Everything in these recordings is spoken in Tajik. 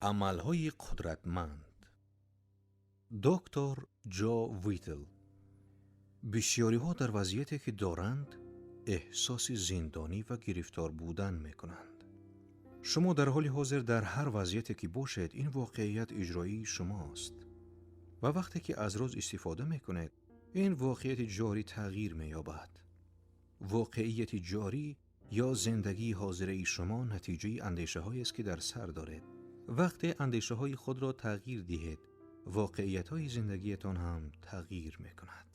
Амалҳои қудратманд. Доктор Ҷо Витл. Бисёриҳо дар вазъияте ки доранд, эҳсоси зиндонӣ ва гирифтор будан мекунанд. Шумо дар ҳоли ҳозир дар ҳар вазъияте ки бошед, ин воқеият иҷроии шумост. Ва вақте ки аз рӯз истифода мекунед, ин воқеияти ҷорӣ тағйир меёбад. Воқеияти ҷорӣ ё зиндагии ҳозираи шумо натиҷаи андешаҳоест ки дар сар доред. Вақте андешаҳои худро тағйир диҳед, воқеиятҳои зиндагиятон ҳам тағйир мекунад.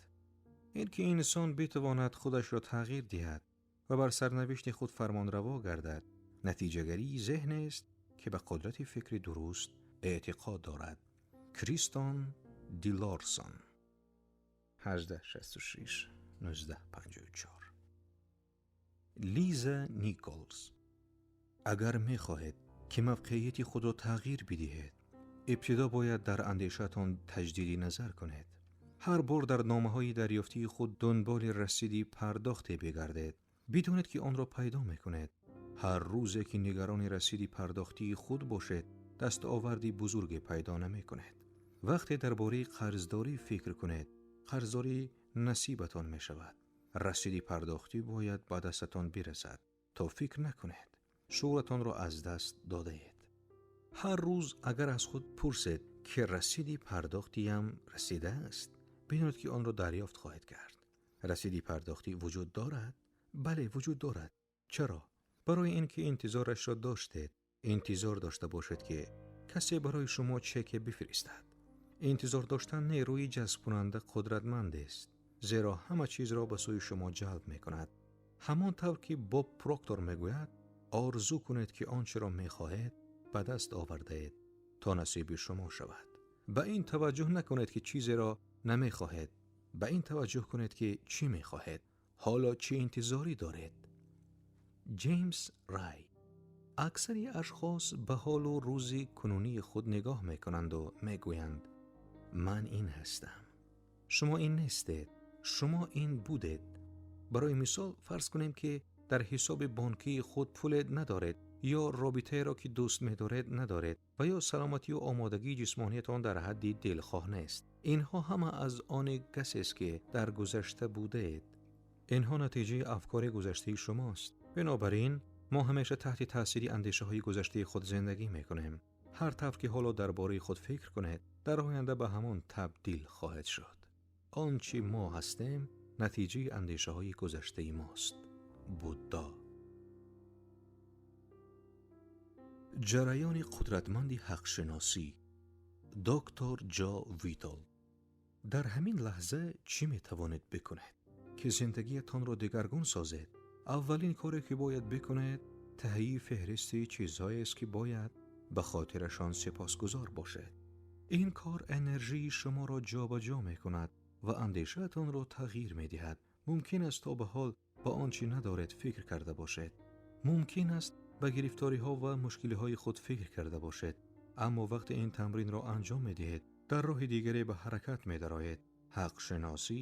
Ин ки инсон битавонад худашро тағйир диҳад ва бар сарнавишти худ фармонраво гардад, натиҷагарии зеҳнест ки ба қудрати фикри дуруст эътиқод дорад. Кристон Дилорсон, 1866 1954. Лиза Николс. Агар мехоҳед ки мавқеияти худро тағйир бидиҳед, ибтидо бояд дар андешаатон таҷдиди назар кунед. Ҳар бор дар номаҳои дарёфтии худ дунболи расиди пардохте бигардед, бидонед ки онро пайдо мекунед. Ҳар рӯзе ки нигарони расиди пардохтии худ бошед, дастоварди бузурге пайдо намекунед. Вақте дар бораи қарздорӣ фикр кунед, қарздорӣ насибатон мешавад. Расиди пардохтӣ бояд ба дастатон бирасад, то фикр накунед. Шууратонро аз даст додаед. Ҳар рӯз агар аз худ пурсед ки расиди пардохтиям расидааст, бидонед ки онро дарёфт хоҳед кард. Расиди пардохтӣ вуҷуд дорад? Бале, вуҷуд дорад. Чаро? Барои ин ки интизорашро доштед. Интизор дошта бошед ки касе барои шумо чеке бифиристад. Интизор доштан нерӯи ҷазбкунанда қудратманд аст, зеро ҳама чизро ба сӯи шумо ҷалб мекунад. Ҳамон тавр ки Боб Проктор мегӯяд, орзу кунед ки он чиро мехоҳед ба даст овардаед то насиби шумо шавад. Ба ин таваҷҷӯҳ накунед ки чизеро намехоҳед, ба ин таваҷҷӯҳ кунед ки чӣ мехоҳед, ҳоло чӣ интизорӣ доред. Ҷеймс Рай. Аксари ашхос ба ҳолу рӯзи кунунии худ нигоҳ мекунанду мегӯянд: ман ин ҳастам. Шумо ин нестед, шумо ин будед. Барои мисол, фарз кунем ки дар ҳисоби бонкии худ пуле надоред ё робитаеро ки дӯст медоред надоред ва ё саломатию омодагии ҷисмониятон дар ҳадди дилхоҳ нест. Инҳо ҳама аз они касест ки дар гузашта будаед. Инҳо натиҷаи афкори гузаштаи шумост. Бинобар ин мо ҳамеша таҳти таъсири андешаҳои гузаштаи худ зиндагӣ мекунем. Ҳар тавр ки ҳоло дар бораи худ фикр кунед, дар оянда ба ҳамон табдил хоҳед шуд. Он чи мо ҳастем натиҷаи андешаҳои гузаштаи мост. Будда. Ҷараёни қудратманди ҳақшиносӣ. Доктор Ҷо Витол. Дар ҳамин лаҳза чӣ метавонед бикунед ки зиндагиятонро дигаргун созед? Аввалин коре ки бояд бикунед, таҳияи феҳристи чизҳоест ки бояд ба хотирашон сипосгузор бошед. Ин кор энержии шуморо ҷобаҷо мекунад ва андешаатонро тағйир медиҳад. Мумкин аст то ба ҳол ба он чӣ надоред фикр карда бошед. Мумкин аст ба гирифториҳо ва мушкилиҳои худ фикр карда бошед. Аммо вақте ин тамринро анҷом медиҳед, дар роҳи дигаре ба ҳаракат медароед. Ҳақшиносӣ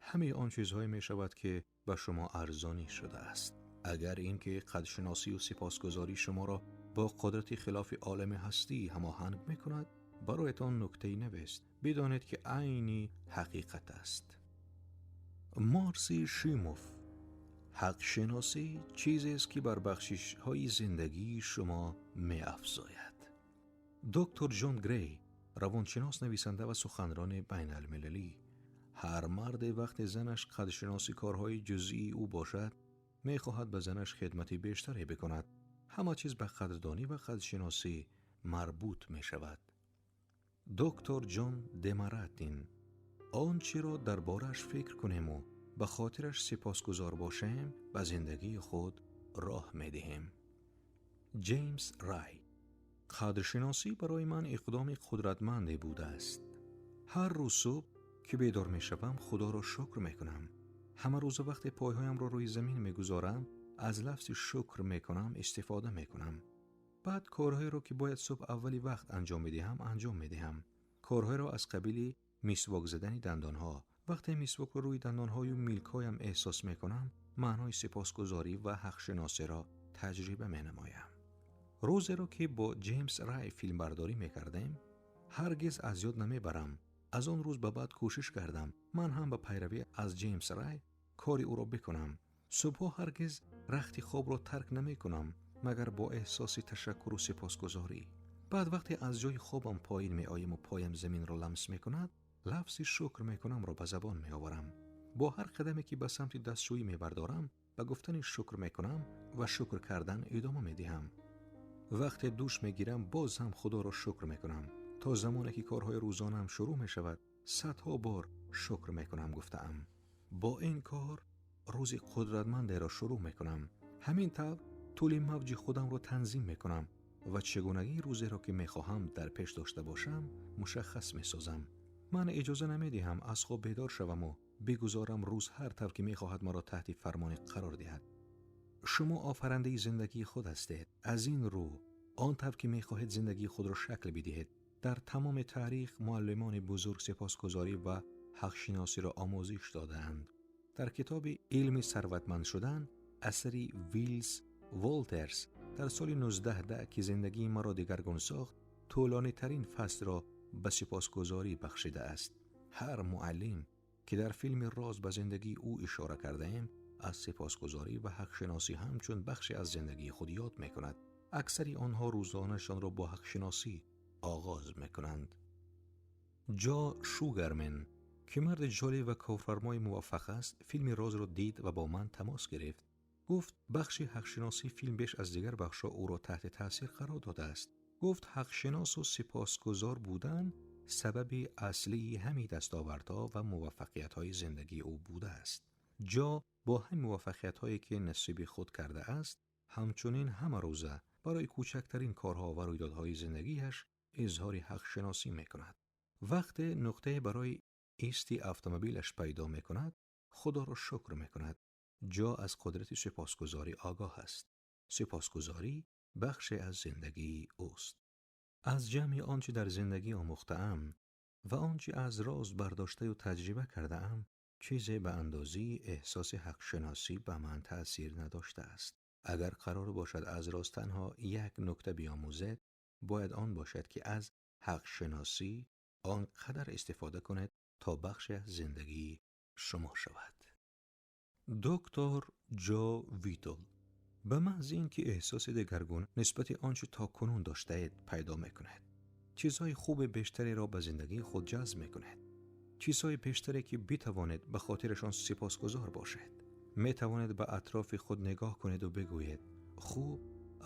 ҳамаи он чизҳое мешавад ки ба шумо арзонӣ шудааст. Агар ин ки қадршиносию сипосгузорӣ шуморо бо қудрати хилофи олами ҳастӣ ҳамоҳанг мекунад, бароятон нуктаи навест. Бидонед ки айни ҳақиқат аст. Марси Шимов. Ҳақшиносӣ чизест ки бар бахшишҳои зиндагии шумо меафзояд. Доктор Ҷон Грей, равоншинос, нависанда ва суханрони байналмилалӣ. Ҳар марде вақте занаш қадршиноси корҳои ҷузъии ӯ бошад, мехоҳад ба занаш хидмати бештаре бикунад. Ҳама чиз ба қадрдонӣ ва қадршиносӣ марбут мешавад. Доктор Ҷон Демаратин. Он чиро дар борааш фикр кунему ба хотираш сипосгузор бошем, ба зиндагии худ роҳ медиҳем. Ҷеймс Рай. Қадршиносӣ барои ман иқдоми қудратманде будааст. Ҳар рӯз субҳ ки бедор мешавам, Худоро шукр мекунам. Ҳама рӯза вақте пойҳоямро рӯи замин мегузорам, аз лафзи шукр мекунам истифода мекунам. Баъд корҳоеро ки бояд субҳ аввали вақт анҷом медиҳам, анҷом медиҳам. Корҳоеро аз қабили мисвок задани дандонҳо. Вақте мисвокро рӯи дандонҳою милкҳоям эҳсос мекунам, маънои сипосгузорӣ ва ҳақшиносиро таҷриба менамоям. Рӯзеро ки бо Ҷеймс Рай филмбардорӣ мекардем, ҳаргиз аз ёд намебарам. Аз он рӯз ба баъд кӯшиш кардам ман ҳам ба пайравӣ аз Ҷеймс Рай кори ӯро бикунам. Субҳҳо ҳаргиз рахти хобро тарк намекунам, магар бо эҳсоси ташаккуру сипосгузорӣ. Баъд вақте аз ҷои хобам поин меоям ва поям заминро ламс мекунад, лафзи шукр мекунамро ба забон меоварам. Бо ҳар қадаме ки ба самти дастшӯӣ мебардорам, ба гуфтани шукр мекунам ва шукр кардан идома медиҳам. Вақте душ мегирам, боз ҳам Худоро шукр мекунам. То замоне ки корҳои рӯзонаам шурӯъ мешавад, садҳо бор шукр мекунам гуфтаам. Бо ин кор рӯзи қудратмандеро шурӯъ мекунам. Ҳамин тавр тӯли мавҷи худамро танзим мекунам ва чегунагии рӯзеро ки мехоҳам дар пеш дошта бошам, мушаххас месозам. Ман иҷоза намедиҳам аз хоб бедор шаваму бигузорам рӯз ҳар тавр ки мехоҳад маро таҳти фармоне қарор диҳад. Шумо офарандаи зиндагии худ ҳастед. Аз ин рӯ он тавр ки мехоҳед зиндагии худро шакл бидиҳед. Дар тамоми таърих муаллимони бузург сипосгузорӣ ва ҳақшиносиро омӯзиш додаанд. Дар китоби «Илми сарватманд шудан» асари Вилс Волтерс дар соли 1910, ки зиндагии маро дигаргун сохт, тӯлонитарин фаслро ба сипосгузорӣ бахшидааст. Ҳар муаллим ки дар филми «Роз» ба зиндагии ӯ ишора кардаем, аз сипосгузорӣ ва ҳақшиносӣ ҳамчун бахше аз зиндагии худ ёд мекунад. Аксари онҳо рӯзонашонро бо ҳақшиносӣ оғоз мекунанд. Ҷо Шугармен, ки марди ҷолиб ва корфармои муваффақ аст, филми «Розро» дид ва бо ман тамос гирифт. Гуфт, бахши ҳақшиносии филм беш аз дигар бахшҳо ӯро таҳти таъсир қарор додааст. Гуфт, ҳақшиносу сипосгузор будан сабаби аслии ҳамин дастовардҳо ва муваффақиятҳои зиндагии ӯ будааст. Ҷо бо ҳамин муваффақиятҳое ки насиби худ кардааст, ҳамчунин ҳама рӯза барои кӯчактарин корҳо ва рӯйдодҳои зиндагиаш изҳори ҳақшиносӣ мекунад. Вақте нуқтае барои исти автомобилаш пайдо мекунад, Худоро шукр мекунад. Ҷо аз қудрати сипосгузорӣ огоҳ аст. Сипосгузорӣ бахше аз зиндагии ӯст. Аз ҷамъи он чи дар зиндагӣ омӯхтаам ва он чи аз Роз бардоштаю таҷриба кардаам, чизе ба андозаи эҳсоси ҳақшиносӣ ба ман таъсир надоштааст. Агар қарор бошад аз Роз танҳо як нукта биомӯзед, бояд он бошад ки аз ҳақшиносӣ он қадар истифода кунед, то бахше аз зиндагии шумо шавад. Доктор Ҷо Витл. Ба маҳзи ин ки эҳсоси дигаргун нисбати он чи то кунун доштаед пайдо мекунед, чизҳои хуби бештареро ба зиндагии худ ҷазб мекунед, чизҳои бештаре ки битавонед ба хотирашон сипосгузор бошед. Метавонед ба атрофи худ нигоҳ кунеду бигӯед: «Хуб,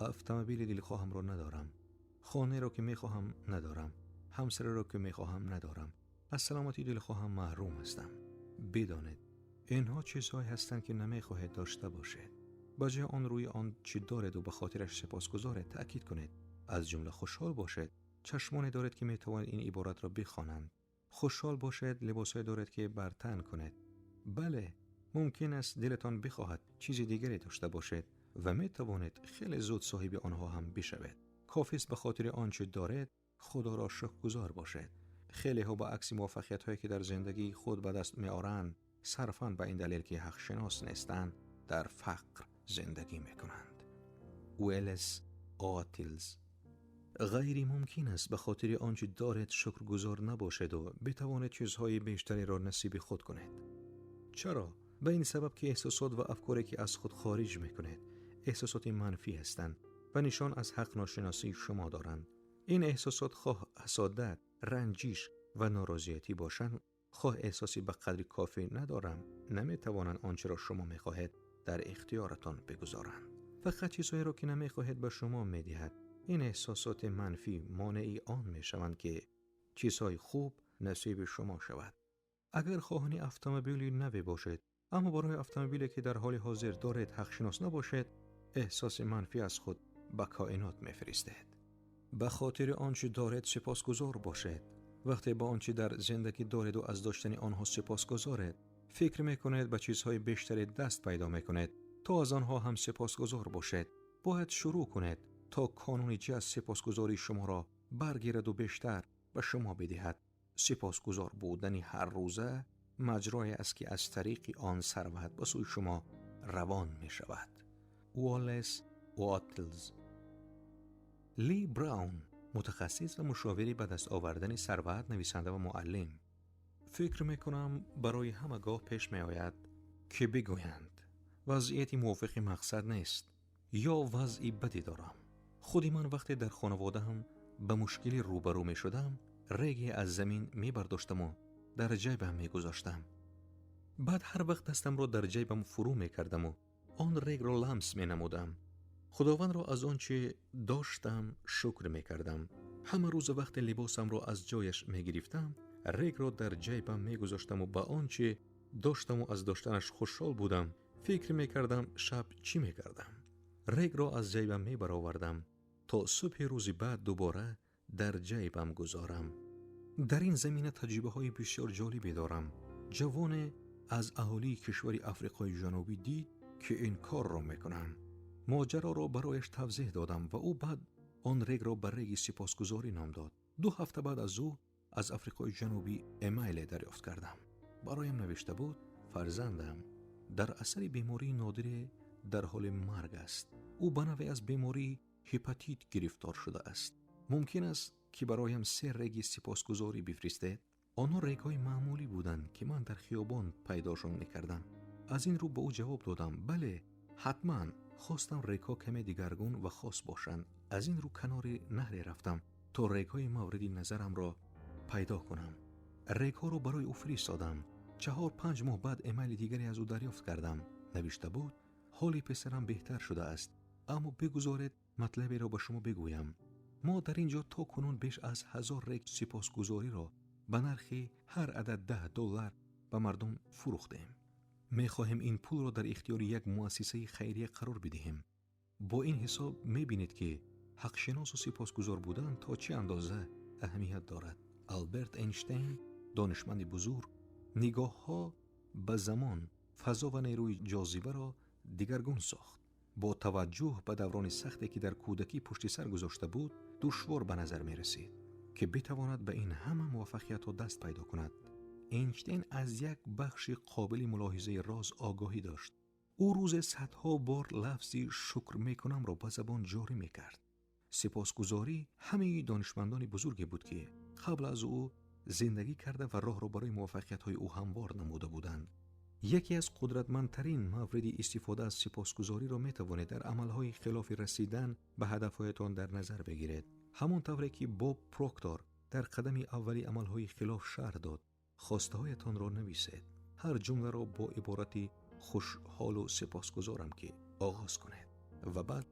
автомобили дилхоҳамро надорам, хонеро ки мехоҳам надорам, ҳамсареро ки мехоҳам надорам, аз саломатии дилхоҳам маҳрум ҳастам». Бидонед, инҳо чизҳое ҳастанд ки намехоҳед дошта бошед. Ба ҷои он рӯи он чӣ дореду ба хотираш сипосгузоред таъкид кунед. Аз ҷумла хушҳол бошед, чашмоне доред, ки метавонед ин иборатро бихонанд. Хушҳол бошед, либосҳое доред, ки бар тан кунед. Бале, мумкин аст дилатон бихоҳад чизи дигаре дошта бошед ва метавонед хеле зуд соҳиби онҳо ҳам бишавед. Кофист ба хотири он чӣ доред Худоро шукргузор бошед. Хелеҳо ба акси муваффақиятҳое ки дар зиндагии худ ба даст меоранд, сарфан ба ин далел ки ҳақшинос нестанд, дар фақр зиндагӣ мекунанд. Уэлес Отилз. Ғайримумкин аст ба хотири он чӣ доред шукргузор набошеду битавонед чизҳои бештареро насиби худ кунед. Чаро? Ба ин сабаб ки эҳсосот ва афкоре ки аз худ хориҷ мекунед, эҳсосоти манфӣ ҳастанд ва нишон аз ҳақношиносии шумо доранд. Ин эҳсосот хоҳ ҳасодат, ранҷиш ва норозиятӣ бошанд, хоҳ эҳсоси ба қадри кофӣ надорам, наметавонанд он чиро шумо мехоҳед дар ихтиёратон бигузоранд. Фақат чизҳоеро ки намехоҳед ба шумо медиҳад. Ин эҳсосоти манфӣ монеи он мешаванд, ки чизҳои хуб насиби шумо шавад. Агар хоҳони автомобили наве бошед, аммо барои автомобиле ки дар ҳоли ҳозир доред ҳақшинос набошед, эҳсоси манфӣ аз худ ба коинот мефиристед. Ба хотири он чӣ доред сипосгузор бошед. Вақте ба он чӣ дар зиндагӣ дореду аз доштани онҳо сипосгузоред, фикр мекунед, ба чизҳои бештаре даст пайдо мекунед, то аз онҳо ҳам сипосгузор бошед. Бояд шурӯъ кунед, то қонуни ҷазб сипосгузории шуморо баргираду бештар ба шумо бидиҳад. Сипосгузор будани ҳар рӯза маҷрое аст, ки аз тариқи он сарват ба сӯи шумо равон мешавад. Уоллес Уотлз. Ли Браун, мутахассис ва мушовири ба даст овардани сарват, нависанда ва муаллим. Фикр мекунам, барои ҳама гоҳ пеш меояд, ки бигӯянд: вазъияти мувофиқи мақсад нест ё вазъи баде дорам. Худи ман вақте дар хонаводаам ба мушкилӣ рӯбарӯ мешудам, реге аз замин мебардоштаму дар ҷайбам мегузоштам. Баъд ҳар вақт дастамро дар ҷайбам фурӯ мекардаму он регро ламс менамудам, Худовандро аз он чӣ доштам шукр мекардам. Ҳама рӯза вақте либосамро аз ҷояш мегирифтам, регро дар ҷайбам мегузоштаму ба он чӣ доштаму аз доштанаш хушҳол будам. Фикр мекардам, шаб чӣ мекардам. Регро аз ҷайбам мебаровардам, то субҳи рӯзи баъд дубора дар ҷайбам гузорам. Дар ин замина таҷрибаҳои бисёр ҷолибе дорам. Ҷавоне аз аҳолии кишвари Африқои Ҷанубӣ дид, ки ин корро мекунам. Моҷароро барояш тавзеҳ додам ва ӯ баъд он регро ба реги сипосгузорӣ ном дод. 2 ҳафта баъд аз ӯ аз Африқои Ҷанубӣ эмайле дарёфт кардам. Бароям навишта буд: фарзандам дар асари бемории нодире дар ҳоли марг аст. Ӯ ба навъе аз бемории ҳепатит гирифтор шудааст. Мумкин аст, ки бароям се реги сипосгузорӣ бифиристед? Онҳо регҳои маъмулӣ буданд, ки ман дар хиёбон пайдошон мекардам. Аз ин рӯ ба ӯ ҷавоб додам: бале, ҳатман. Хостам регҳо каме дигаргун ва хос бошанд. Аз ин рӯ канори наҳре рафтам, то регҳои мавриди назарамро пайдо кунам. Регҳоро барои ӯ фиристодам. 4-5 моҳ баъд эмайли дигаре аз ӯ дарёфт кардам. Навишта буд: ҳоли писарам беҳтар шудааст, аммо бигузоред матлаберо ба шумо бигӯям. Мо дар ин ҷо то кунун беш аз 1000 рег сипосгузориро ба нархи ҳар адад 10 доллар ба мардум фурӯхтем. Мехоҳем ин пулро дар ихтиёри як муассисаи хайрия қарор бидиҳем. Бо ин ҳисоб мебинед, ки ҳақшиносу сипосгузор будан то чӣ андоза аҳамият дорад. Алберт Эйнштейн, донишманди бузург, нигоҳҳо ба замон, фазо ва нерӯи ҷозибаро дигаргун сохт. Бо таваҷҷӯҳ ба даврони сахте, ки дар кӯдакӣ пушти сар гузошта буд, душвор ба назар мерасид, ки битавонад ба ин ҳама муваффақиятҳо даст пайдо кунад. Эйнштейн аз як бахши қобили мулоҳизаи роз огоҳӣ дошт. Ӯ рӯзе садҳо бор лафзи «шукр мекунам»-ро ба забон ҷорӣ мекард. Сипосгузорӣ ҳамаи донишмандони бузурге буд, ки қабл аз ӯ зиндагӣ карда ва роҳро барои муваффақиятҳои ӯ ҳамвор намуда буданд. Яке аз қудратмандтарин мавриди истифода аз сипосгузориро метавонед дар амалҳои хилофи расидан ба ҳадафҳоятон дар назар бигиред. Ҳамон тавре ки Боб Проктор дар қадами аввали амалҳои хилоф шарҳ дод, хостаҳоятонро нависед. Ҳар ҷумларо бо иборати «хушҳолу сипосгузорам, ки» оғоз кунед ва баъд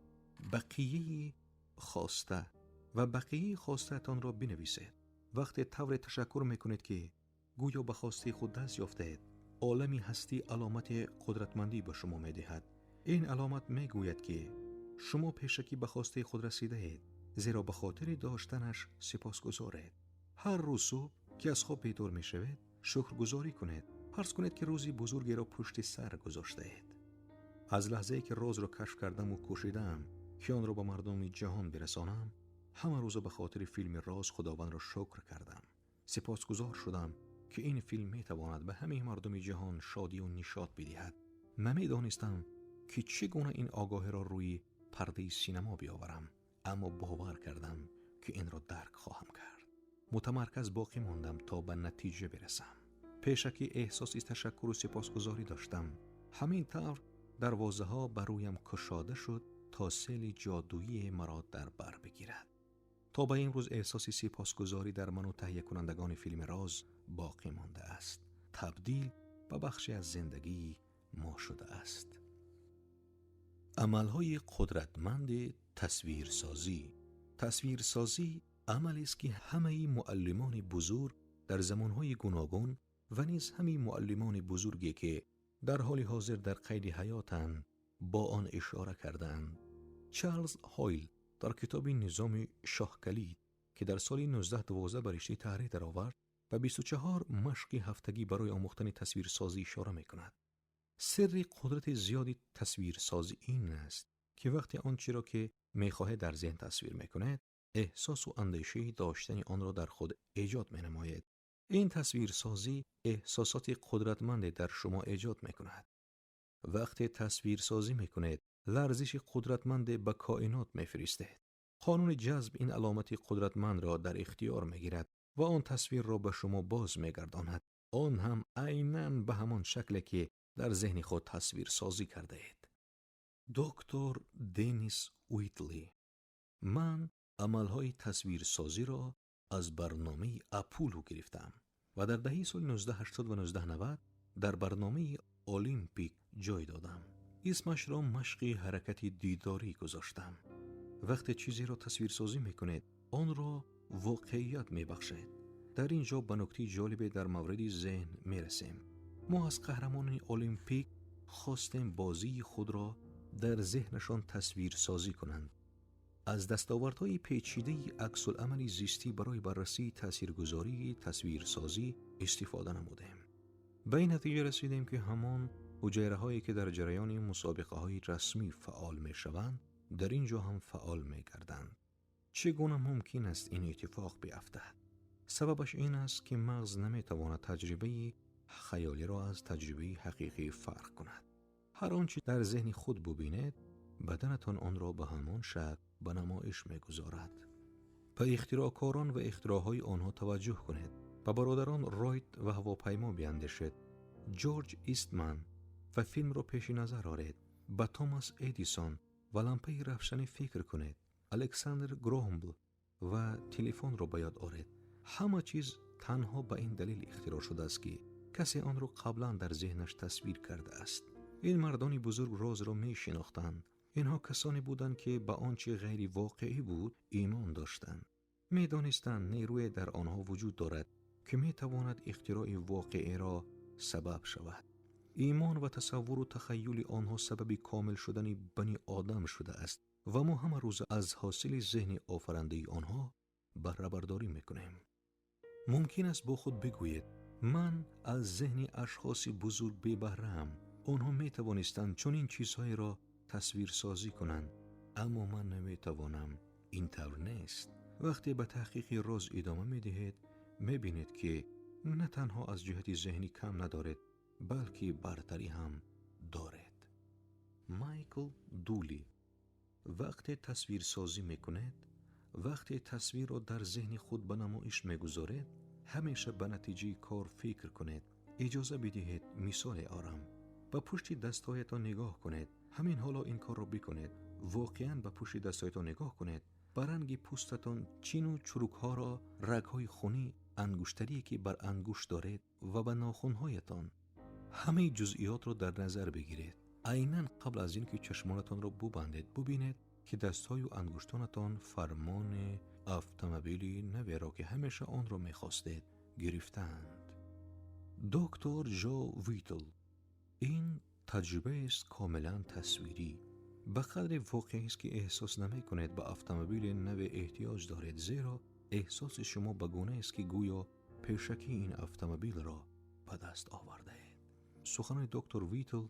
бақияи хостаатонро бинависед. Вақте тавре ташаккур мекунед, ки гӯё ба хостаи худ даст ёфтаед, олами ҳастӣ аломати қудратмандӣ ба шумо медиҳад. Ин аломат мегӯяд, ки шумо пешакӣ ба хостаи худ расидаед, зеро ба хотири доштанаш сипосгузоред. Ҳар рӯз субҳ, ки аз хоб бедор мешавед, шукргузорӣ кунед. Фарз кунед, ки рӯзи бузургеро пушти сар гузоштаед. Аз лаҳзае ки розро кашф кардаму кӯшидаам, ки онро ба мардуми ҷаҳон бирасонам, ҳама рӯза ба хотири филми «Роз» Худовандро шукр кардам. Сипосгузор шудам, ки ин филм метавонад ба ҳамаи мардуми ҷаҳон шодию нишот бидиҳад. Намедонистам, ки чӣ гуна ин огоҳиро рӯи пардаи синамо биёварам, аммо бовар кардам, ки инро дарк хоҳам кард. Мутамарказ боқӣ мондам, то ба натиҷа бирасам. Пешакӣ эҳсоси ташаккуру сипосгузорӣ доштам. Ҳамин тавр дарвозаҳо ба рӯям кушода шуд, то сели ҷодуие маро дар бар бигирад. То ба имрӯз эҳсоси сипосгузорӣ дар ману таҳиякунандагони филми «Роз» боқӣ мондааст, табдил ба бахше аз зиндагии мо шудааст. Амалҳои қудратманди тасвирсозӣ. Тасвирсозӣ амалест, ки ҳамаи муаллимони бузург дар замонҳои гуногун ва низ ҳамаи муаллимони бузурге, ки дар ҳоли ҳозир дар қайди ҳаётанд, бо он ишора кардаанд. Чарлз Ҳойл дар китоби «Низоми шоҳкалид», ки дар соли 1912 ба риштаи таҳрир даровард, ба 24 машқи ҳафтагӣ барои омӯхтани тасвирсозӣ ишора мекунад. Сирри қудрати зиёди тасвирсозӣ ин аст, ки вақте он чиро, ки мехоҳед, дар зеҳн тасвир мекунед, эҳсосу андешаи доштани онро дар худ эҷод менамоед. Ин тасвирсозӣ эҳсосоти қудратманде дар шумо эҷод мекунад. Вақте тасвирсозӣ мекунед, ларзиши қудратманде ба коинот мефиристед. Қонуни ҷазб ин аломати қудратмандро дар ихтиёр мегирад ва он тасвирро ба шумо боз мегардонад. Он ҳам айнан ба ҳамон шакле, ки дар зеҳни худ тасвирсозӣ кардаед. Доктор Деннис Уитли: ман амалҳои тасвирсозиро аз барномаи Аполло гирифтам ва дар даҳаи соли 1980 ва 1990 дар барномаи Олимпик ҷой додам. Исмашро машқи ҳаракати дидорӣ гузоштам. Вақте чизеро тасвирсозӣ мекунед, онро воқеият мебахшед. Дар ин ҷо ба нуктаи ҷолибе дар мавриди зеҳн мерасем. Мо аз қаҳрамонони Олимпик хостем бозии худро дар зеҳнашон тасвирсозӣ кунанд. Аз дастовардҳои печидаи аксуламали зистӣ барои баррасии таъсиргузории тасвирсозӣ истифода намудем. Ба ин натиҷа расидем, ки ҳамон ҳуҷайраҳое, ки дар ҷараёни мусобиқаҳои расмӣ фаъол мешаванд, дар ин ҷо ҳам фаъол мегарданд. Чӣ гуна мумкин аст ин иттифоқ биафтад? Сабабаш ин аст, ки мағз наметавонад таҷрибаи хаёлиро аз таҷрибаи ҳақиқӣ фарқ кунад. Ҳар он чи дар зеҳни худ бубинед, баданатон онро ба ҳамон шакл ба намоиш мегузорад. Ба ихтироъкорон ва ихтироъҳои онҳо таваҷҷӯҳ кунед. Ба бародарон Райт ва ҳавопаймо биандешед. Ҷорҷ Истман ва филмро пеши назар оред. Ба Томас Эдисон ва лампаи равшанӣ фикр кунед. Александр Граҳам Белл ва телефонро ба ёд оред. Ҳама чиз танҳо ба ин далел ихтироъ шудааст, ки касе онро қаблан дар зеҳнаш тасвир кардааст. Ин мардони бузург розро мешинохтанд. Инҳо касоне буданд, ки ба он чи ғайривоқеӣ буд, имон доштанд. Медонистанд, нерӯе дар онҳо вуҷуд дорад, ки метавонад ихтирои воқеиро сабаб шавад. Имон ва тасаввуру тахайюли онҳо сабаби комил шудани бани одам шудааст ва мо ҳама рӯза аз ҳосили зеҳни офарандаи онҳо баҳрабардорӣ мекунем. Мумкин аст бо худ бигӯед: ман аз зеҳни ашхоси бузург бебаҳраам. Онҳо метавонистанд чунин чизҳоеро тасвирсозӣ кунанд, аммо ман наметавонам. Ин тавр нест. Вақте ба таҳқиқи роз идома медиҳед, мебинед, ки на танҳо аз ҷиҳати зеҳнӣ кам надоред, балки бартарӣ ҳам доред. Майкл Дули: вақте тасвирсозӣ мекунед, вақте тасвирро дар зеҳни худ ба намоиш мегузоред, ҳамеша ба натиҷаи кор фикр кунед. Иҷоза бидиҳед, мисоле орам. Ба пушти дастҳоятон нигоҳ кунед. Ҳамин ҳоло ин корро бикунед. Воқеан ба пушти дастҳоятон нигоҳ кунед. Ба ранги пӯстатон, чину чурукҳоро, рагҳои хунӣ, ангуштарие, ки бар ангушт доред, ва ба нохунҳоятон. Ҳамаи ҷузъиётро дар назар бигиред. Айнан қабл аз ин ки чашмонатонро бубандед, бубинед, ки дастҳою ангуштонатон фармони автомобили наверо, ки ҳамеша онро мехостед, гирифтаанд. Доктор Ҷо Витл: ин таҷрибаест комилан тасвирӣ. Ба қадре воқеист, ки эҳсос намекунед ба автомобили наве эҳтиёҷ доред, зеро эҳсоси шумо ба гунаест, ки гӯё пешакӣ ин автомобилро ба даст овардаед. Суханони доктор Витл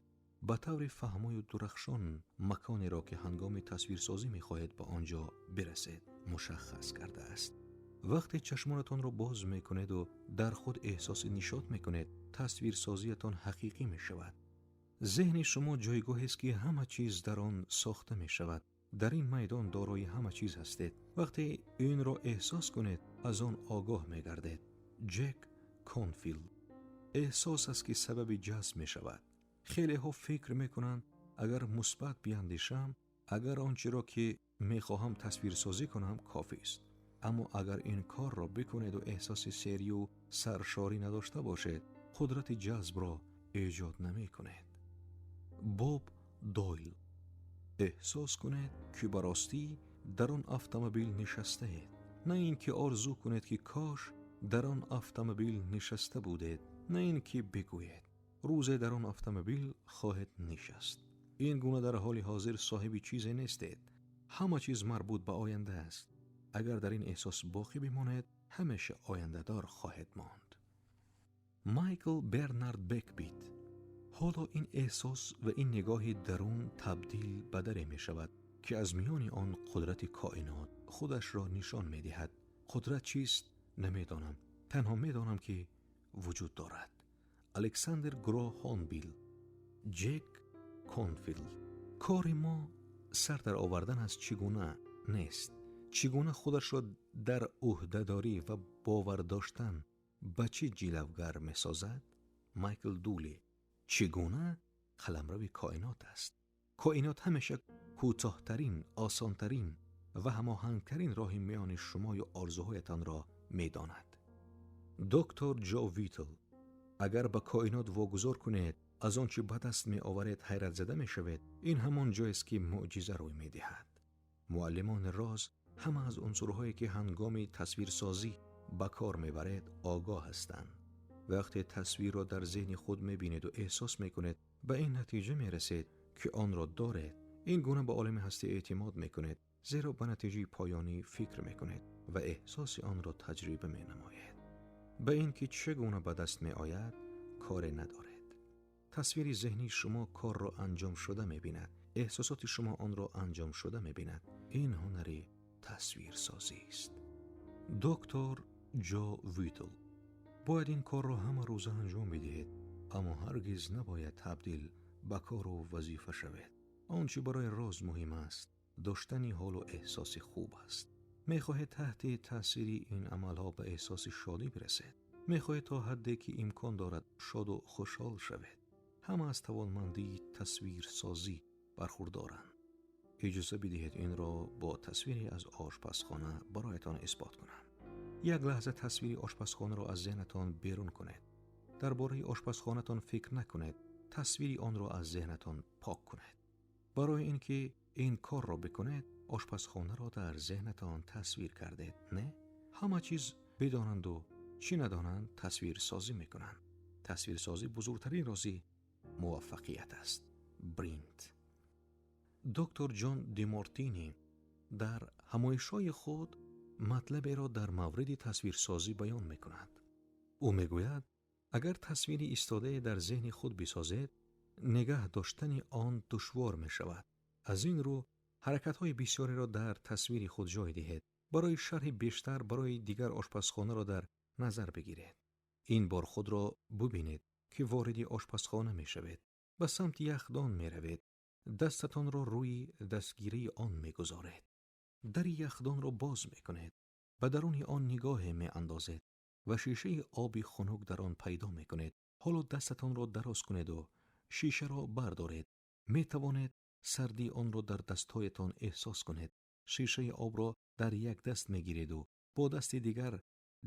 ба таври фаҳмою дурахшон маконеро, ки ҳангоми тасвирсозӣ мехоҳед ба он ҷо бирасед, мушаххас кардааст. Вақте чашмонатонро боз мекунеду дар худ эҳсоси нишот мекунед, тасвирсозиятон ҳақиқӣ мешавад. Зеҳни шумо ҷойгоҳест, ки ҳама чиз дар он сохта мешавад. Дар ин майдон дорои ҳама чиз ҳастед. Вақте инро эҳсос кунед, аз он огоҳ мегардед. Ҷек Конфилд: эҳсос аст, ки сабаби ҷазб мешавад. Хелеҳо фикр мекунанд: агар мусбат биандешам, агар он чиро, ки мехоҳам, тасвирсозӣ кунам, кофист. Аммо агар ин корро бикунеду эҳсоси серию саршорӣ надошта бошед, қудрати ҷазбро эҷод намекунед. Боб Дойл: эҳсос кунед, ки ба ростӣ дар он автомобил нишастаед, на ин ки орзу кунед, ки кош дар он автомобил нишаста будед, на ин ки бигӯед, рӯзе дар он автомобил хоҳед нишаст. Ин гуна дар ҳоли ҳозир соҳиби чизе нестед. Ҳама чиз марбут ба оянда аст. Агар дар ин эҳсос боқӣ бимонед, ҳамеша ояндадор хоҳед монд. Майкл Бернард Бекбит: ҳоло ин эҳсос ва ин нигоҳи дарун табдил ба даре мешавад, ки аз миёни он қудрати коинот худашро нишон медиҳад. Қудрат чист, намедонам, танҳо медонам, ки вуҷуд дорад. Александр Граҳам Белл. Ҷек Конфилд: кори мо сар дар овардан аз чӣ гуна нест. Чӣ гуна худашро дар ӯҳдадорӣ ва бовар доштан ба чӣ ҷилавгар месозад? Майкл Дули. Чӣ гуна қаламрави коинот аст? Коинот ҳамеша кӯтоҳтарин, осонтарин ва ҳамоҳангтарин роҳи миёни шумою орзуҳоятонро медонад. Доктор Ҷо Витл. Агар ба коинот вогузор кунед, аз он чӣ ба даст меоваред ҳайратзада мешавед. Ин ҳамон ҷоест, ки мӯъҷиза рӯй медиҳад. Муаллимони роз ҳама аз унсурҳое, ки ҳангоми тасвирсозӣ ба кор мебаред, огоҳ ҳастанд. Вақте тасвирро дар зеҳни худ мебинеду эҳсос мекунед, ба ин натиҷа мерасед, ки онро доред. Ин гуна ба олами ҳастӣ эътимод мекунед, зеро ба натиҷаи поёнӣ фикр мекунед ва эҳсоси онро таҷриба менамоед. Ба ин ки чӣ гуна ба даст меояд, коре надоред. Тасвири зеҳнии шумо корро анҷом шуда мебинад. Эҳсосоти шумо онро анҷом шуда мебинад. Ин ҳунари тасвирсозист. Доктор Ҷо Витл. Бояд ин корро ҳама рӯза анҷом бидиҳед, аммо ҳаргиз набояд табдил ба кору вазифа шавед. Он чӣ барои роз муҳим аст, доштани ҳолу эҳсоси хуб аст. Мехоҳед таҳти таъсири ин амалҳо ба эҳсоси шодӣ бирасед. Мехоҳед то ҳадде ки имкон дорад шоду хушҳол шавед. Ҳама аз тавонмандии тасвирсозӣ бархурдоранд. Иҷоза бидиҳед инро бо тасвире аз ошпазхона бароятон исбот кунам. Як лаҳза тасвири ошпазхонаро аз зеҳнатон берун кунед. Дар бораи ошпазхонатон фикр накунед, тасвири онро аз зеҳнатон пок кунед. Барои ин ки ин корро бикунед, ошпазхонаро дар зеҳнатон тасвир кардед, не? Ҳама чиз бидонанду чӣ надонанд тасвирсозӣ мекунанд. Тасвирсозӣ бузургтарин рози муваффақият аст. Бринт. Доктор Ҷон Димортини дар ҳамоишҳои худ матлаберо дар мавриди тасвирсозӣ баён мекунад. Ӯ мегӯяд, агар тасвири истодае дар зеҳни худ бисозед, нигаҳ доштани он душвор мешавад. Аз ин рӯ ҳаракатҳои бисёреро дар тасвири худ ҷой диҳед. Барои шарҳи бештар барои дигар ошпазхонаро дар назар бигиред. Ин бор худро бубинед, ки вориди ошпазхона мешавед. Ба самти яхдон меравед. Дастатонро рӯи дастгирии он мегузоред. Дари яхдонро боз мекунед. Ба даруни он нигоҳе меандозед ва шишаи оби хунук дар он пайдо мекунед. Ҳоло дастатонро дароз кунеду шишаро бардоред. Метавонед сардии онро дар дастҳоятон эҳсос кунед. Шишаи обро дар як даст мегиреду бо дасти дигар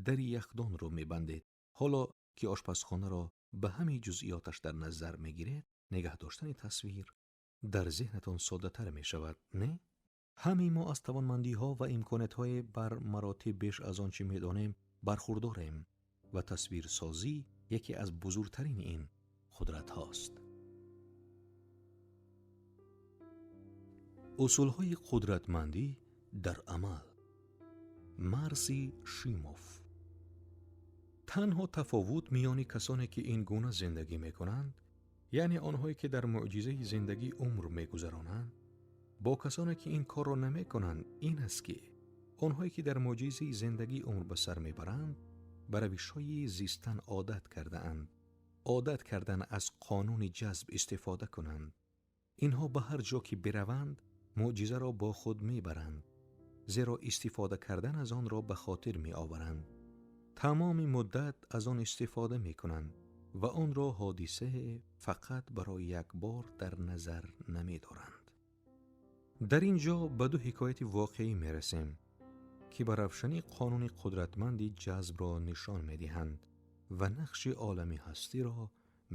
дари яхдонро мебандед. Ҳоло ки ошпазхонаро ба ҳамаи ҷузъиёташ дар назар мегиред, нигаҳ доштани тасвир дар зеҳнатон соддатар мешавад, не? Ҳамаи мо аз тавонмандиҳо ва имкониятҳое бар маротиб беш аз он чӣ медонем бархурдорем ва тасвирсозӣ яке аз бузургтарин ин қудратҳост. Усулҳои қудратмандӣ дар амал. Марси Шимов. Танҳо тафовут миёни касоне, ки ин гуна зиндагӣ мекунанд, яъне онҳое, ки дар мӯъҷизаи зиндагӣ умр мегузаронанд, бо касоне, ки ин корро намекунанд, ин аст, ки онҳое, ки дар мӯъҷизаи зиндагӣ умр ба сар мебаранд, ба равишҳои зистан одат кардаанд. Одат кардан аз қонуни ҷазб истифода кунанд. Инҳо ба ҳар ҷо ки бираванд, мӯъҷизаро бо худ мебаранд, зеро истифода кардан аз онро ба хотир меоваранд. Тамоми муддат аз он истифода мекунанд ва онро ҳодисае фақат барои як бор дар назар намедоранд. Дар ин ҷо ба ду ҳикояти воқеӣ мерасем, ки ба равшанӣ қонуни қудратманди ҷазбро нишон медиҳанд ва нақши олами ҳастиро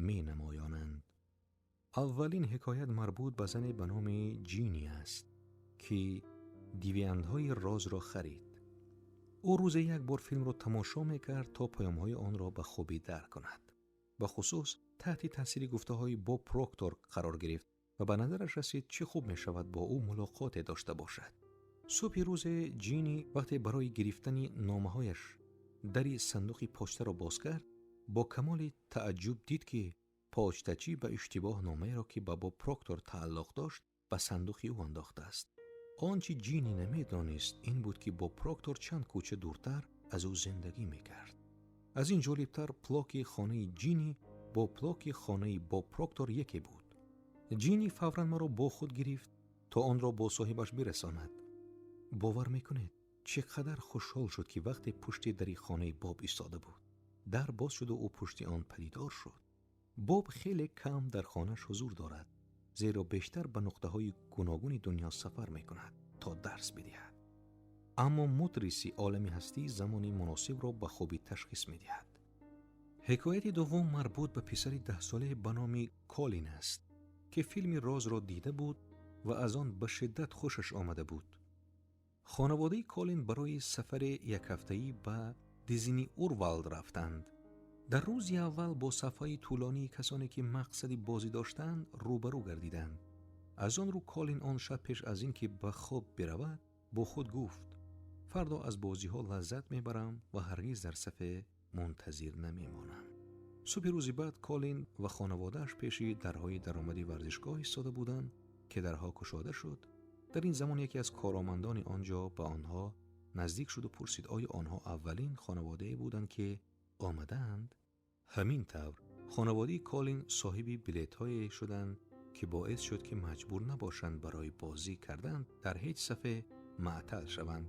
менамоёнанд. Аввалин ҳикоят марбут ба зане ба номи Ҷини аст, ки дивиандҳои розро харид. Ӯ рӯзе як бор филмро тамошо мекард, то паёмҳои онро ба хубӣ дарк кунад. Ба хусус таҳти таъсири гуфтаҳои Боб Проктор қарор гирифт ва ба назараш расид, чӣ хуб мешавад бо ӯ мулоқоте дошта бошад. Субҳи рӯзе Ҷини вақте барои гирифтани номаҳояш дари сандуқи почтаро боз кард, бо камоли тааҷҷуб дид, ки почтачӣ ба иштибоҳ номаеро, ки ба Боб Проктор тааллуқ дошт, ба сандуқи ӯ андохтааст. Он чӣ Ҷини намедонист, ин буд, ки Боб Проктор чанд кӯча дуртар аз ӯ зиндагӣ мекард. Аз ин ҷолибтар, плоки хонаи Ҷини бо плоки хонаи Боб Проктор яке буд. Ҷини фавран маро бо худ гирифт, то онро бо соҳибаш бирасонад. Бовар мекунед, Чӣ қадар хушҳол шуд, ки вақте пушти дари хонаи Боб истода буд, дар боз шуду ӯ пушти он падидор шуд. Боб хеле кам дар хонааш ҳузур дорад, зеро бештар ба нуқтаҳои гуногуни дунё сафар мекунад, то дарс бидиҳад. Аммо мудриси олами ҳастӣ замони муносибро ба хубӣ ташхис медиҳад. Ҳикояти дуввум марбут ба писари 10-солае ба номи Колин аст, ки филми Розро дида буд ва аз он ба шиддат хушаш омада буд. Хонаводаи Колин барои сафари якҳафтаӣ ба Дизни Уорлд рафтанд. Дар рӯзи аввал бо сафҳои тӯлонии касоне, ки мақсади бозӣ доштанд, рӯбарӯ гардиданд. Аз он рӯ Колин он шаб пеш аз ин ки ба хоб биравад, бо худ гуфт: «Фардо аз бозиҳо лаззат мебарам ва ҳаргиз дар сафе мунтазир намемонам». Субҳи рӯзи баъд Колин ва хонаводааш пеши дарҳои даромади варзишгоҳ истода буданд, ки дарҳо кушода шуд. Дар ин замон яке аз коромандони он ҷо ба онҳо наздик шуду пурсид, оё онҳо аввалин хонаводае буданд, ки омадаанд. Ҳамин тавр хонаводаи Колин соҳиби билетҳое шуданд, ки боис шуд, ки маҷбур набошанд барои бозӣ кардан дар ҳеҷ сафе маътал шаванд.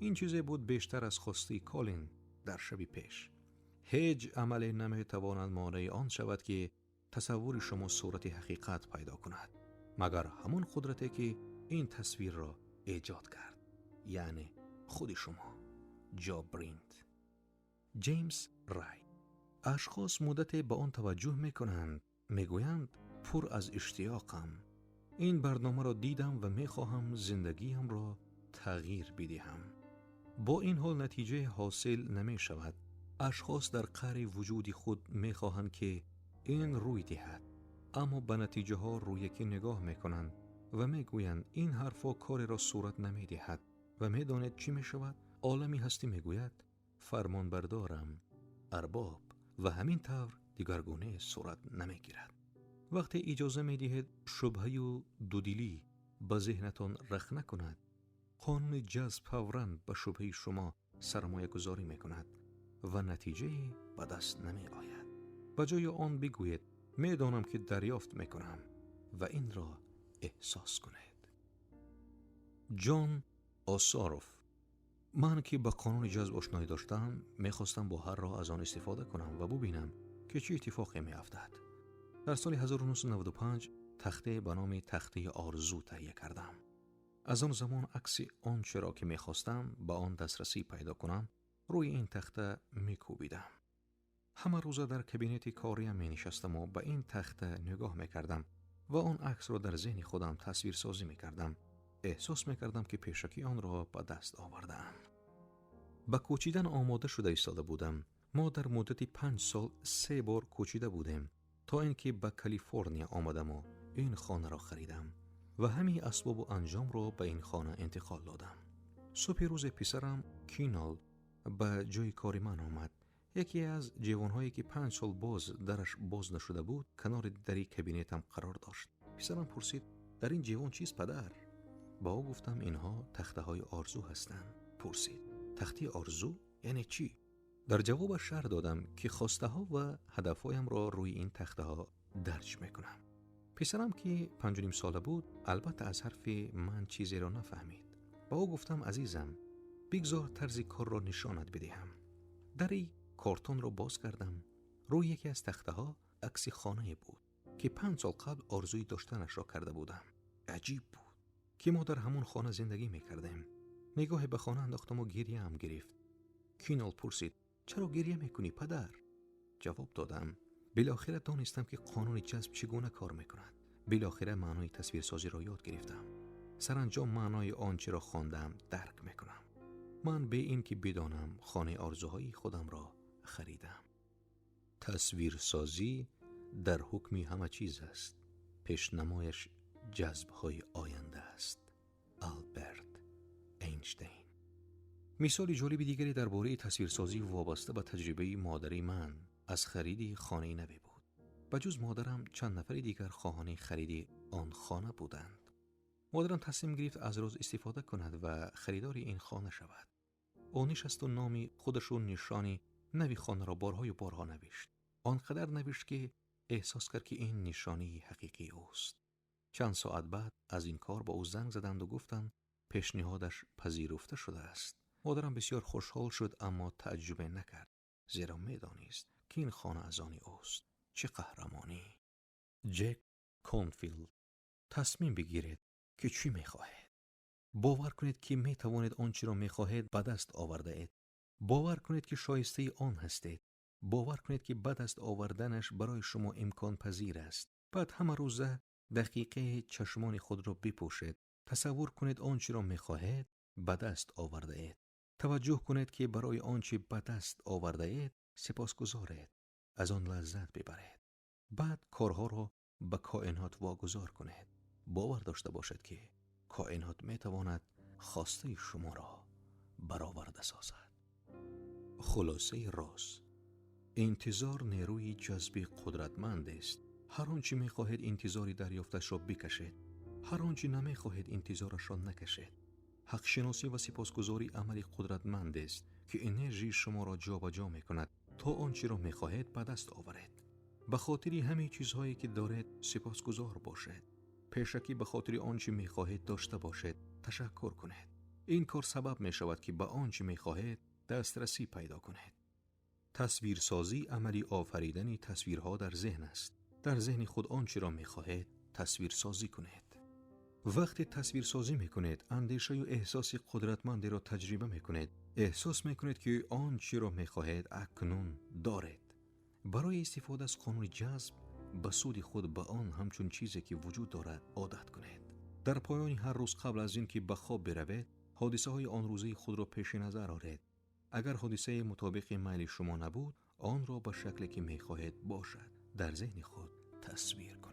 Ин чизе буд бештар аз хостаи Колин дар шаби пеш. Ҳеҷ амале наметавонад монеи он шавад, ки тасаввури шумо сурати ҳақиқат пайдо кунад, магар ҳамон қудрате, ки ин тасвирро эҷод кард, яъне худи шумо. Ҷо Бринт. Ҷеймс Рай. Ашхос муддате ба он таваҷҷӯҳ мекунанд, мегӯянд: «Пур аз иштиёқам, ин барномаро дидам ва мехоҳам зиндагиамро тағйир бидиҳам». Бо ин ҳол натиҷае ҳосил намешавад. Ашхос дар қаъри вуҷуди худ мехоҳанд, ки ин рӯй диҳад, аммо ба натиҷаҳо рӯякӣ нигоҳ мекунанд ва мегӯянд: «Ин ҳарфҳо кореро сурат намедиҳад». Ва медонед, чӣ мешавад? Олами ҳастӣ мегӯяд: «Фармонбардорам, арбоб», ва ҳамин тавр дигаргунае сурат намегирад. Вақте иҷоза медиҳед шубҳаю дудилӣ ба зеҳнатон рахна кунад, қонуни ҷазб фавран ба шубҳаи шумо сармоягузорӣ мекунад ва натиҷае ба даст намеояд. Ба ҷои он бигӯед: «Медонам, ки дарёфт мекунам», ва инро эҳсос кунед. Ҷон Осоров. Ман, ки ба қонуни ҷазб ошноӣ доштам, мехостам бо ҳар роҳ аз он истифода кунам ва бубинам, ки чӣ иттифоқе меафтад. Дар соли 1995 тахтае ба номи тахтаи орзу таҳия кардам. Аз он замон акси он чиро, ки мехостам ба он дастрасӣ пайдо кунам, рӯи ин тахта мекӯбидам. Ҳама рӯза дар кабинети кориям менишастаму ба ин тахта нигоҳ мекардам ва он аксро дар зеҳни худам тасвирсозӣ мекардам. Эҳсос мекардам, ки пешакӣ онро ба даст овардаам. Ба кӯчидан омода шуда истода будам. Мо дар муддати 5 сол се бор кӯчида будем, то ин ки ба Калифорния омадаму ин хонаро харидам ва ҳамаи асбобу анҷомро ба ин хона интиқол додам. Субҳи рӯзе писарам Кинол ба ҷои кори ман омад. Яке аз ҷевонҳое, ки 5 сол боз дараш боз нашуда буд, канори дари кабинетам қарор дошт. Писарам пурсид: «Дар ин ҷевон чист, падар?» Ба ӯ гуфтам: «Инҳо тахтаҳои орзу ҳастанд». Пурсид: «Тахтаи орзу яъне чӣ?» Дар ҷавобаш шарҳ додам, ки хостаҳо ва ҳадафҳоямро рӯи ин тахтаҳо дарҷ мекунам. Писарам, ки 5,5 сола буд, албатта аз ҳарфи ман чизеро нафаҳмид. Ба ӯ гуфтам: «Азизам, бигзор тарзи корро нишонат бидиҳам». Дари кортонро боз кардам. Рӯи яке аз тахтаҳо акси хонае буд, ки 5 сол қабл орзуи доштанашро карда будам. Аҷиб буд, ки мо дар ҳамон хона зиндагӣ мекардем. Нигоҳе ба хона андохтаму гиряам гирифт. Кинол пурсид: «Чаро гиря мекунӣ, падар?» Ҷавоб додам: «Билохира донистам, ки қонуни ҷазб чӣ гуна кор мекунад. Билохира маънои тасвирсозиро ёд гирифтам. Саранҷом маънои он чиро хондаам дарк мекунам. Ман бе ин ки бидонам, хонаи орзуҳои худамро харидам». Тасвирсозӣ дар ҳукми ҳама чиз аст. Пешнамояш ҷазбҳои оянда аст. Алберт Эйнштейн. Мисоли ҷолиби дигаре дар бораи тасвирсозӣ вобаста ба таҷрибаи модари ман аз хариди хонаи наве буд. Ба ҷуз модарам чанд нафари дигар хоҳони хариди он хона буданд. Модарам тасмим гирифт аз роз истифода кунад ва харидори ин хона шавад. Ӯ нишасту номи худашу нишони нави хонаро борҳою борҳо навишт. Он қадар навишт, ки эҳсос кард, ки ин нишонии ҳақиқии ӯст. Чанд соат баъд аз ин кор ба ӯ занг заданду гуфтанд, пешниҳодаш пазируфта шудааст. Модарам бисёр хушҳол шуд, аммо тааҷҷубе накард, зеро медонист, ки ин хона аз они ӯст. Чӣ қаҳрамонӣ! Ҷек Конфилд. Тасмим бигиред, ки чӣ мехоҳед. Бовар кунед, ки метавонед он чиро мехоҳед ба даст овардаед. Бовар кунед, ки шоистаи он ҳастед. Бовар кунед, ки ба даст оварданаш барои шумо имконпазир аст. Баъд ҳама рӯза дақиқаи чашмони худро бипӯшед. Тасаввур кунед он чиро мехоҳед ба даст овардаед. Таваҷҷӯҳ кунед, ки барои он чи ба даст овардаед сипосгузоред. Аз он лаззат бибаред. Баъд корҳоро ба коинот вогузор кунед. Бовар дошта бошед, ки коинот метавонад хостаи шуморо бароварда созад. Хулосаи роз. Интизор нерӯи ҷазби қудратманд аст. Ҳар он чӣ мехоҳед интизори дарёфташро бикашед. Ҳар он чӣ намехоҳед интизорашро накашед. Ҳақшиносӣ ва сипосгузорӣ амали қудратманд аст, ки энержии шуморо ҷобаҷо мекунад то он чиро мехоҳед ба даст оваред. Ба хотири ҳамаи чизҳое ки доред сипосгузор бошед. Пешакӣ ба хотири он чӣ мехоҳед дошта бошед ташаккур кунед. Ин кор сабаб мешавад, ки ба он чӣ мехоҳед дастрасӣ пайдо кунед. Тасвирсозӣ амали офаридани тасвирҳо дар зеҳн аст. Дар зеҳни худ он чиро мехоҳед тасвирсозӣ кунед. Вақте тасвирсозӣ мекунед, андешаю эҳсоси қудратмандеро таҷриба мекунед. Эҳсос мекунед, ки он чиро мехоҳед акнун доред. Барои истифода аз қонуни ҷазб ба суди худ ба он ҳамчун чизе ки вуҷуд дорад одат кунед. Дар поёни ҳар рӯз қабл аз ин ки ба хоб биравед, ҳодисаҳои он рӯзаи худро пеши назар оред. Агар ҳодисае мутобиқи майли шумо набуд, онро ба шакле ки мехоҳед бошад дар зеҳни худ тасвир кунед.